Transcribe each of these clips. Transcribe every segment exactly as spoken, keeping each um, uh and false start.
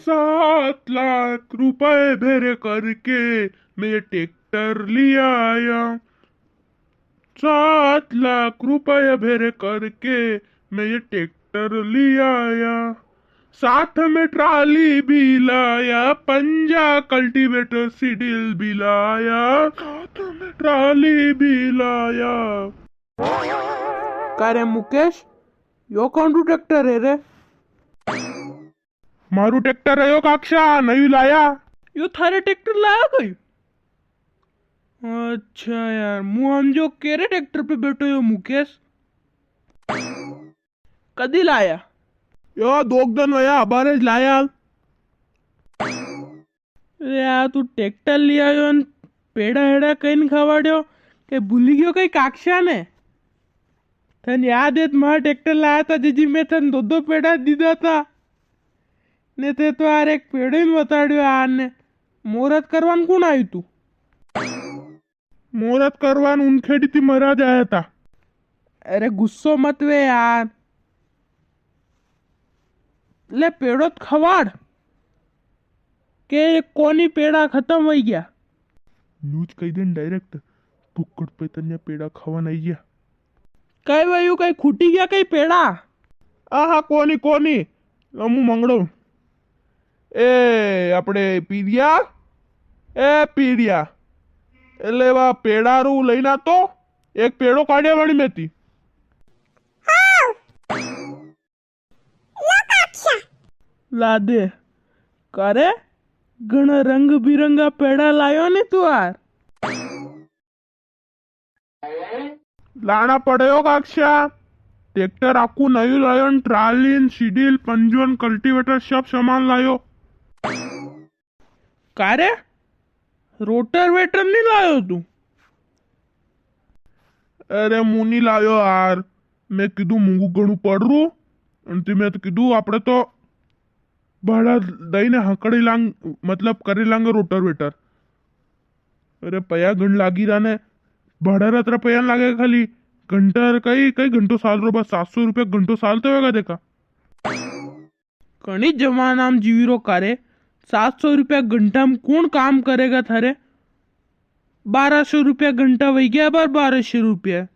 सात लाख रुपए भेरे करके मैं ये ट्रैक्टर ले आया। सात लाख रुपए भेरे करके मैं ये ट्रैक्टर ले आया। साथ में ट्राली भी लाया, पंजा कल्टीवेटर सीड ड्रिल भी लाया, साथ में ट्राली भी लाया। का रे मुकेश, यो कौन रू ट्रैक्टर है रे? मारू ट्रैक्टर है यो काक्षा, नवी लाया। यो थारे ट्रैक्टर लाया कई? अच्छा यार, मु हमजो केरे ट्रैक्टर पे बैठो यो मुकेश। कदी लाया? यो दो दिन वया, अबारे ज लाया। अरे यार, तू ट्रैक्टर ले आयो न पेड़ा हेड़ा कई न खवाड़्यो, के भूली गयो कई काक्षा ने? थन याद है, मारा ट्रैक्टर लाया था जीजी, मैं थन दो दो पेड़ा दीदा था। ने ते तो यार एक पेड़ो ही न बताड़्यो यार ने। मोरत करवान कुण आयु तू? मोरत करवान उनखेड़ी थी महाराज आया था। अरे गुस्सो मत वे यार। ले पेड़ो त खवाड़। के कोनी पेड़ा खत्म हो गया। न्यूज कही दे डायरेक्ट, फुक्कड़ पे तन्या पेड़ा खावा नहीं गया। कई वयू, कई खूटी गया, कई पेड़ा? आहा, कोनी, कोनी, अमू मंगड़ो। ए, अपने पीरिया, ए पीरिया, ए ले वा पेड़ा रू लेना तो, एक पेड़ो काढ़िया वाली में थी। ला दे। का रे, घणा रंग बिरंगा पेड़ा लायो ने तू यार। लाना पड़े हो काक्षा, ट्रैक्टर आकू नयू लायो न, ट्राली न, सीड ड्रिल, पंजो न, कल्टीवेटर सब सामान लायो। का रे, रोटावेटर नी लायो तू? अरे, मु नी लायो यार, मैं कीधु मूंगू घणू पड़ रू, अन ते मैं तो कीधु, आपड़े तो भाड़ा दई ने हकड़ी लांग, मतलब करी लांगे रोटावेटर। अरे, पया घण लागी रा ने, भाड़ा रा अतरा पया न लागे खाली, घंटा रे कई, कई घंटो साल रो, बस सात सौ रुपया घंटो साल तो होगा देखा। कणी जमाना में जीवी रो कारे, सात सौ रुपया घंटा में कुण काम करेगा थारे? बारह सौ रुपया घंटा वई गया, बार बारह सौ रुपया।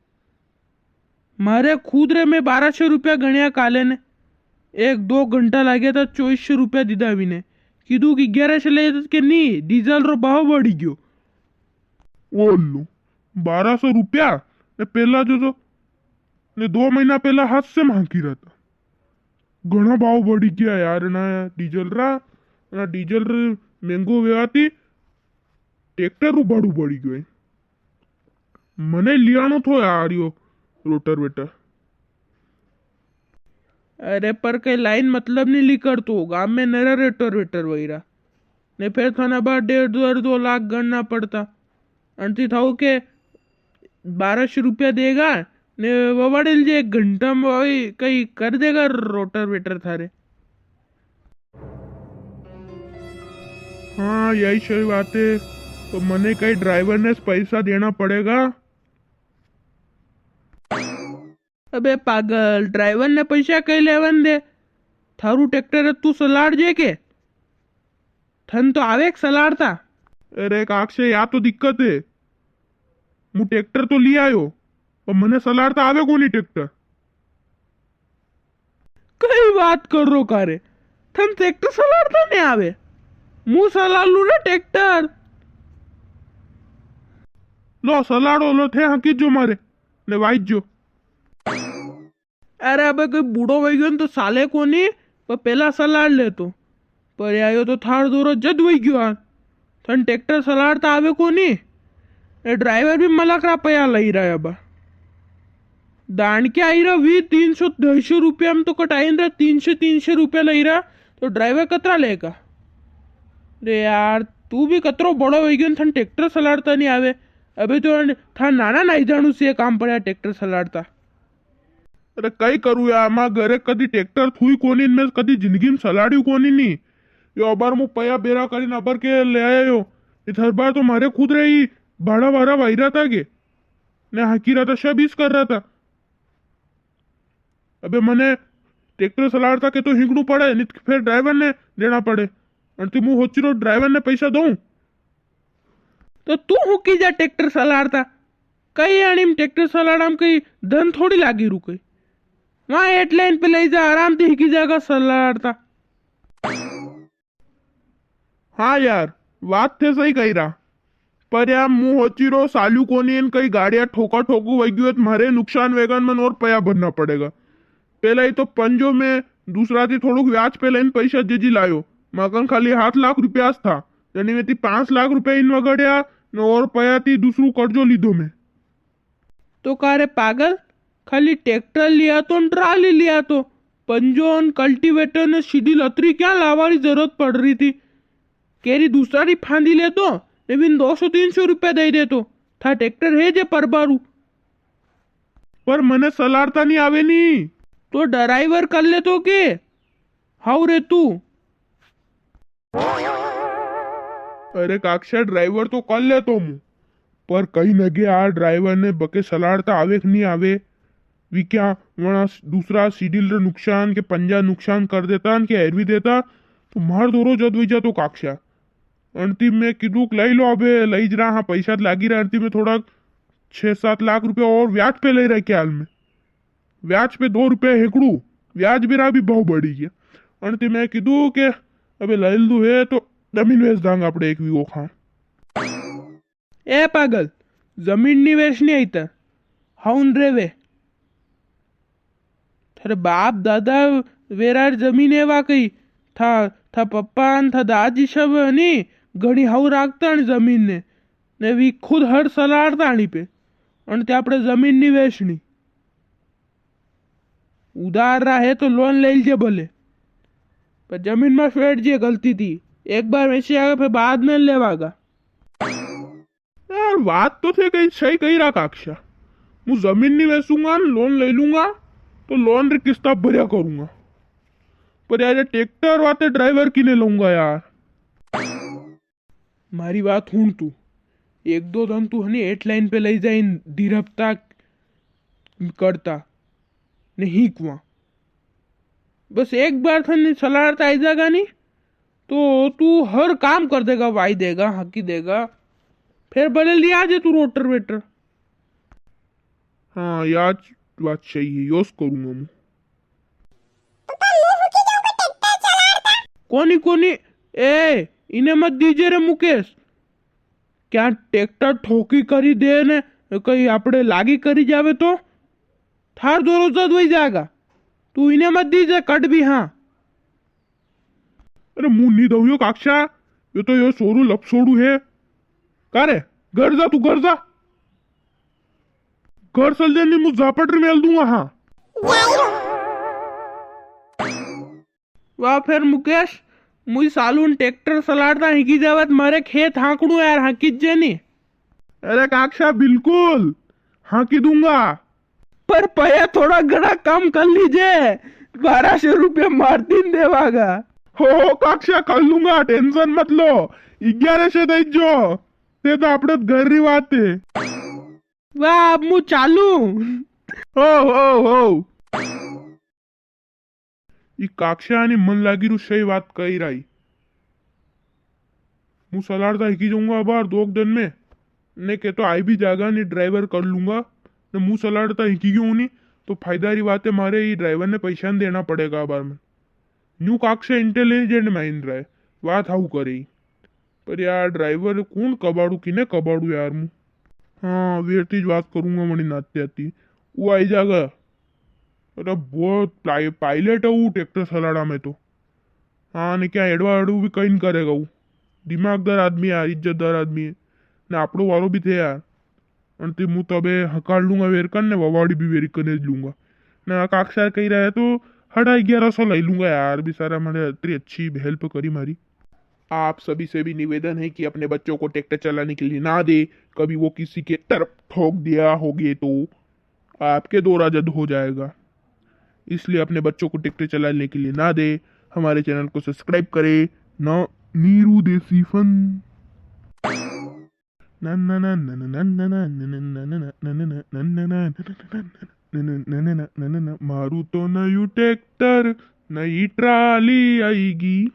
मारे खुद रे मैं बारह सौ रुपया गण्या काले ने, एक दो घंटा लाग्या था, चौबीस सौ रुपया दीदा वीने। कीधु कि ग्यारह सौ ले के नी, डीजल रो भाव बढ़ी गयो। ओ लो, बारह सौ रुपया ने पेला जो, जो ने दो महीना पेला हाथ से मांगी रहा था। घणा भाव बढ़ी गया यार ना डीजल रा, ना डीजल रे महंगो वेवाती ट्रैक्टर रू भाड़ू बढ़ी गयो है। मने लियानो थो यार यो रोटावेटर। अरे पर कई लाइन मतलब नी लिकड़तो, गाम में नरा रोटावेटर वई रा। ने फेर थाना बार डेढ़ दो, दो लाख गणना पड़ता। अणती थाऊ के बारह सौ रुपया देगा, ने ववाड़ेल जे एक घंटा में वही कई कर देगा रोटावेटर थारे। हाँ, यही सही बात है। तो मने कई ड्राइवर ने पैसा देना पड़ेगा। अबे पागल, ड्राइवर ने पैसा कई लेवन दे? थारू ट्रैक्टर है, तू सलाड़ जे के? थन तो आवे के सलाड़ता? अरे काकसे, या तो दिक्कत है। मु ट्रैक्टर तो ली आयो, पर मने सलाड़ता आवे कोनी ट्रैक्टर। कई बात कर रो कारे? थन ट्रैक्टर सलाड़ता नी आवे? मु सलाड़ लू रे ट्रैक्टर। लो सलाड़ो, लो थे हकी जो मारे, ने वाइज जो। अरे अबे कोई बूढ़ो वई गयो न तो साले कोनी, पर पेला सलाड़ लेतो। पर आयो तो थार दोरो जद वई गयो आ। थन ट्रैक्टर सलाड़ता आवे कोनी। ए ड्राइवर भी मलक रा पया लई रहा है अब। दान के आई रहा वी तीन सौ, ढाई सौ रुपया में तो कटाइन रहा, तीन सौ, तीन सौ रुपया लई रहा, तो ड्राइवर कतरा लेगा? रे यार, तू भी कतरो बड़ो वई गयो न, थन ट्रैक्टर सलाड़ता नी आवे। अबे तो था नाना नाई जानू से काम पड़ा ट्रैक्टर सलाड़ता। अरे कई करूँ यार, मारे घरे कदी ट्रैक्टर थुई कोनी, मैं कदी जिंदगी में सलाड़्यू कोनी नी। यो अबार मु पया बेरा करीन अबार के ले आया यो। नी तो हर बार तो मारे खुद रे ही भाड़ा वारा वाई रहा था के। ने हाकी रहा था, शबीस कर रहा था। अबे मने ट्रैक्टर सलाड़ता के तो हिंकणू पड़े, नी तो फेर ड्राइवर ने देणा पड़े। अन ती मूं होची रो ड्राइवर ने पैसा दूं। तो तू हुकी जा ट्रैक्टर सलाड़ता, कई अणी में ट्रैक्टर सलाड़ा में कई दन थोड़ी लागी रुके। वां एट लाइन पे लई जा, आराम ती हिकी जागा सलाड़ता। हाँ यार, वात थे सही कही रा। पर यार, मूं होची रो सालू कोनी, एन कई गाड़िया ठोका ठोकू वई गयो, तो म्हारे नुकसान वेगा ने मने और पया भरना पड़ेगा। पेला ही तो पंजो में दूसरा ती थोड़ुक व्याज पे लईन पैसा जेजी लायो। माकन खाली सात लाख रुपया ज था। जणी में ती पांच लाख रुपया इन वगड़्या, ने और पया ती दूसरू कर्जो लीधो में। तो का रे पागल, खाली ट्रैक्टर लिया तो न ट्राली लिया तो, पंजो न कल्टीवेटर ने सीडी लतरी क्या लावा री जरूरत पड़ री थी? केरी दूसरा री फांदी ले तो, ने बिन दो सौ तीन सौ रुपया दई दे तो, था ट्रैक्टर है जे परबारू। पर मने सलारता नी आवे नी। तो ड्राइवर कर ले तो के? हाउ रे तू। अरे काक्षा, ड्राइवर तो कर लेतो मूं, पर कई नगे आ ड्राइवर ने बके सलाड़ता आवे के नी आवे? वी क्या वणा दूसरा सीडील रे नुकसान के पंजा नुकसान कर देता न के हेरवी देता, तो मार दोरो जद वई जातो काक्षा। अंतिम में कीधुक लई लो अबे, लई ज रहा हाँ, पैसा तो लागी रहा। अंतिम में थोड़ा छह सात लाख रुपया और ब्याज पे लई रहा क्या हाल में। ब्याज पे दो रुपया हेकड़ू, ब्याज भी रा भी भाव बढ़ी गया। अन ते मैं कीधु के अबे लैलदू है तो जमीन वेच दांगा आपड़े एक वीघो खां। ए पागल, जमीन नी वेचनी आई तर, हाउन रेवे। थारे बाप दादा वेरार जमीन है वा कई, था, था पप्पा न था दादी सब नी घणी हाउ राखता न जमीन ने, ने वी खुद हर सलाड़ता आनी पे, अन ते आपड़े जमीन नी वेचनी। उधार रा है तो लोन ले लीजे भले, पर जमीन में फेट जे गलती थी, एक बार वैसे आगे फिर बाद में लेवागा। यार, बात तो थे कही सही कही रहा काक्षा, मु जमीन नी वेचूंगा न लोन ले लूंगा, तो लोन री किस्ता भरया करूंगा। पर यार, ये ट्रैक्टर वाते ड्राइवर किने लूंगा यार? मारी बात हुण तू, एक दो दन तू हने एट लाइन पे लई जाइन धीरपता करता ने हीकवा। बस एक बार थने सलारता आई जागा नी, तो तू हर काम कर देगा, वाई देगा, हाकी देगा। फिर भले लिया जे तू रोटर वेटर। हाँ, या ज बात सही है, योज करूंगा मु। पापा, मु हुकी जाऊंगा ट्रैक्टर चलाड़ता। कोनी, कोनी, ए, इने मत दीजे रे मुकेश। क्या ट्रैक्टर ठोकी करी दे ने कई आपड़े लागी करी जावे तो? थार दोरो जद वई जागा। तू इने मत दीजे कट भी, हाँ। अरे, मु नी दऊं यो काक्षा, यो तो यो सोरू लपसोड़ू है। का रे, घर जा तू, घर जा। घर चल जे, नी मु झापट री मेल दूंगा, हाँ। वाह, फेर मुकेश, मुई सालून ट्रैक्टर सलाड़ता हिकी जावत, मारे खेत हांकणू यार, हांकी जे नी। अरे काक्षा, बिल्कुल हांकी दूंगा। पर पया थोड़ा घणा कम कर लीजे, बारह सौ रुपया मार्जिन देवागा। हो, हो काक्षा, कर लूंगा, टेंशन मत लो, ग्यारह सौ दे जो, ते तो आपणे घर री बात है। वाह, अब मु चालू। हो, हो, हो। ई काक्षा ने मन लागी रू सही बात कही राई। मु सलाड़ता हिकी जाऊंगा अबार दो दिन में, ने के तो आई भी जागा ने ड्राइवर कर लूंगा, ने मु सलाड़ता हिकी गयो नी, तो फायदा री बात है, मारे ई ड्राइवर ने पैसा नी देना पड़ेगा अबार में। न्यू काक्षा इंटेलिजेंट माइंड रहे, बात हाउ करे। पर यार, ड्राइवर कौन कबाड़ू, किने कबाड़ू यार मु? हाँ, वेरती ज बात करूंगा मनी नाते आती। वो आई जागा। अरे, बहुत पाइ-, पायलट है वो ट्रैक्टर सलाड़ा में तो। हाँ, ने क्या एडवा एडू भी कई नी करेगा वो। दिमागदार आदमी है यार, इज्जतदार आदमी है। ने आपड़ो वारो भी थे यार। अन ते मु तबे हकार लूंगा वेरकन ने ववाड़ी भी वेरकन ज लूंगा। ने काक्षा कही रहा है तो हड़ा ग्यारह सौ लई लूंगा यार, बेचारा मारे अतरी अच्छी help करी मारी। आप सभी से भी निवेदन है कि अपने बच्चों को ट्रैक्टर चलाने के लिए ना दे, कभी वो किसी के तरफ ठोक दिया होगे तो आपके दोरा जद हो जाएगा, इसलिए अपने बच्चों को ट्रैक्टर चलाने के लिए ना दे। हमारे चैनल को सब्सक्राइब करें ना, नीरू देसी फन। न, न, न, न, न, न, न, मारू तो नयू ट्रैक्टर, नई ट्राली आईगी।